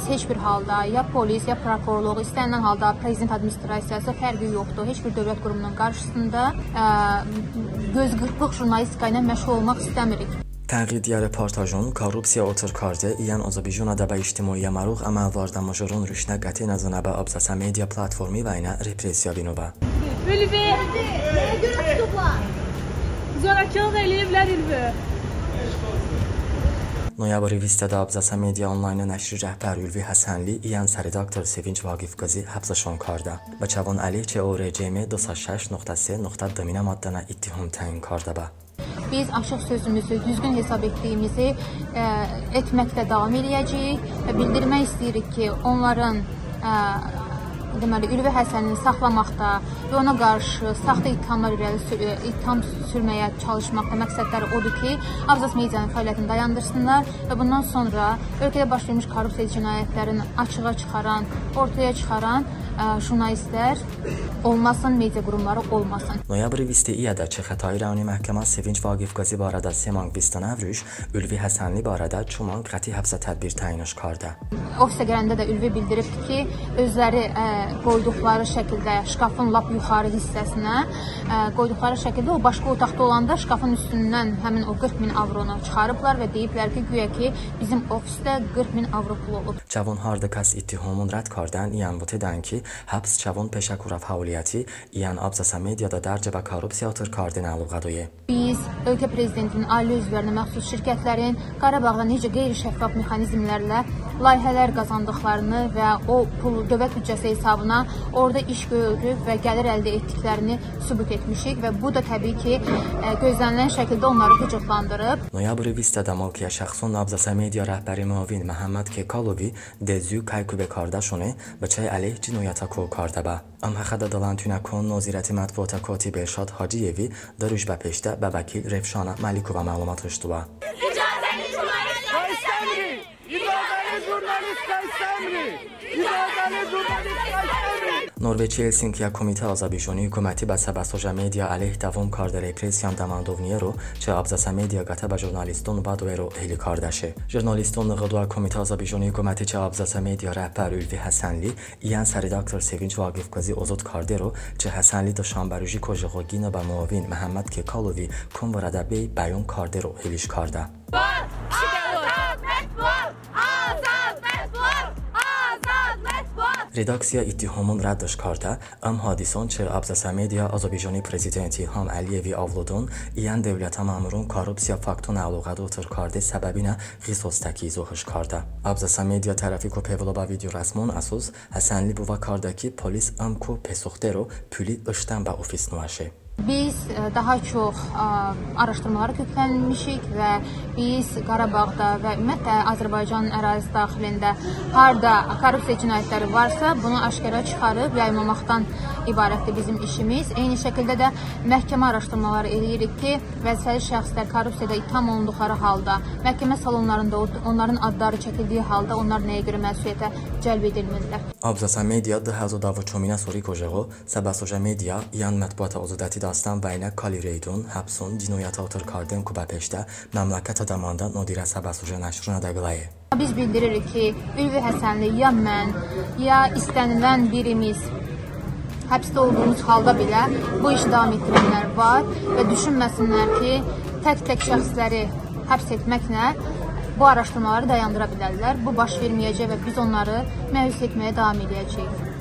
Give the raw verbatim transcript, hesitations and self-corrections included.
Heç bir halda ya polis, ya prokurorluq, istənilən halda prezident administrasiyası fərqi yoxdur. Heç bir dövlət qurumunun qarşısında, ə, göz qırpıq jurnalistika ilə məşğul olmaq istəmirik. Tənqid diyə reportajon korrupsiya otır karde iyən Azərbaycanədə bə ictimoiyə məluğ əməl vardə mıjoron ruşnə qəte nəzınə bə Abzəsə media platformi vəynə repressiya binoə. Ülvi! Zorakılıq eləyiblər Ülvi. Noyabri vistədə Abzəsə media onlaynə nəşri rəhbər Ülvi Həsənli iyən sərredaktor Sevinc Vaqifqızı həbsəşon kardə. Bə çəvon əleyh çı ORCM dı sa şəş nöqtə se nöqtə dıminə maddənə ittihom təyin kardə bə. Biz açıq sözümüzü, düzgün hesab etdiyimizi, e, etməkdə davam eləyəcəyik və bildirmək istəyirik ki, onların, e, deməli, Ülvi Həsənini saxlamaqda və ona qarşı saxta ittihamlar irəli sür-, e, ittiham sürməyə çalışmaqda məqsədləri odur ki, Abzas medianın fəaliyyətini dayandırsınlar və bundan sonra ölkədə baş vermiş korrupsiya cinayətlərini açığa çıxaran, ortaya çıxaran, e, jurnalistlər olmasın, media qurumları olmasın. Noyabri visti iyədə çı Xətai rayoni məhkəmə Sevinc Vaqifqızı barədə se manq vistən əv ruj, Ülvi Həsənli barədə ço manq qəti həbsə tədbir təyinış kardə. Ofisə gələndə də Ülvi bildiribdi ki, özləri, ə, qoyduqları şəkildə şkafın lap yuxarı hissəsinə, ə, qoyduqları şəkildə o başqa otaqda olanda şkafın üstündən həmin o qırx min avronu çıxarıblar və deyiblər ki, güya ki, bizim ofisdə qırx min avro pul olub. Çəvon har dı kəs ittihomun rədd kardən iyən votedən ki, həbs çəvon peşəkorə fəaliyyəti iyən Abzəsə mediada dərcə bə korrupsiya otır kardenə əloğədoye. Biz ölkə prezidentinin ali üzvlərinə məxsus şirkətlərin Qarabağda necə qeyri-şəffaf mexanizmlərlə layihələr qazandıqlarını və o pul dövlət büdcəsi hesabına orada iş görüb və gəlir əldə etdiklərini sübut etmişik və bu da təbii ki, ə, gözlənilən şəkildə onları qıcıqlandırıb. Noyabri vistədə mılkiyə şəxson Abzəsə media rəhbəri müavin Məhəmməd Kekalovi de zü kəy kube kardəşone bə çəy əleyh cinoyətə ko kardə bə. Im həxədə dılən tunə kon nazirəti mətbuatə kotib Elşad Haciyevi dı ruj bəpeştə bə vəkil Revşanə Məlikovə məlumat ıştobə. İcazəli jurnalist Xəstəmri! İcazəli jurnalist Xəstəmri! İcazəli jurnalist Xəstəmri! Norveçi Helsinkiyə Komitə Azərbaycani hukuməti bə səbəsojə media əleyh dəvom kardə repressiyan dəmandovniyero çı Abzəsə media qətə bə jurnaliston bədoero heli kardəşe. Jurnaliston nığıdoə Komitə Azərbaycani hukuməti çı Abzəsə media rəhbər Ülvi Həsənli iyən sərredaktor Sevinc Vaqifqızı ozod kardero çı Həsənli dışənbə ruji kocığo qino bə müavin Məhəmməd Kekalovi kon vırədə bey bəyon kardero heliş kardə. Azad mətbuat! Azad mətbuat! Azad mətbuat! Redaksiya ittihomun rəddış kardə, ım hadison çı Abzəsə media Azərbaycani prezident İlham Əliyevi avlodon iyən devlətə məmuron korrupsiya faktonə əloğədo otır karde səbəbinə ğisosdəki izohış kardə. Abzəsə media tərəfiku pevılo bə videorəsmon əsos Həsənli bovə kardə ki, polis ım ko pesoxtero puli ıştən bə ofis noəşe. Biz, ə, daha çox, ə, araşdırmalara köklənmişik və biz Qarabağda və ümumiyyətlə Azərbaycanın ərazisi daxilində harda korrupsiya cinayətləri varsa, bunu aşkara çıxarıb yayımlamaqdan ibarətdir bizim işimiz. Eyni şəkildə də məhkəmə araşdırmaları eləyirik ki, vəzifəli şəxslər korrupsiyada ittiham olunduqları halda, məhkəmə salonlarında ot-, onların adları çəkildiyi halda onlar nəyə görə məsuliyyətə cəlb edilmirlər? Abzəsə media dı həzo dəvo çominə sori kocığo səbəsojə media iyən mətbuatə ozodəti dastən vəynə kali reydon, həbson, cinoyətə otır kardeonku bəpeştə məmləkətədə mandə nodirə səbəsojə nəşronədə qıləye. Biz bildiririk ki, Ülvi Həsənli ya mən, ya istənilən birimiz həbsdə olduğumuz halda belə bu işi davam etdirənlər var və düşünməsinlər ki, tək-tək şəxsləri həbs etməklə bu araşdırmaları dayandıra bilərlər. Bu baş verməyəcək və biz onları məyus etməyə davam edəcəyik.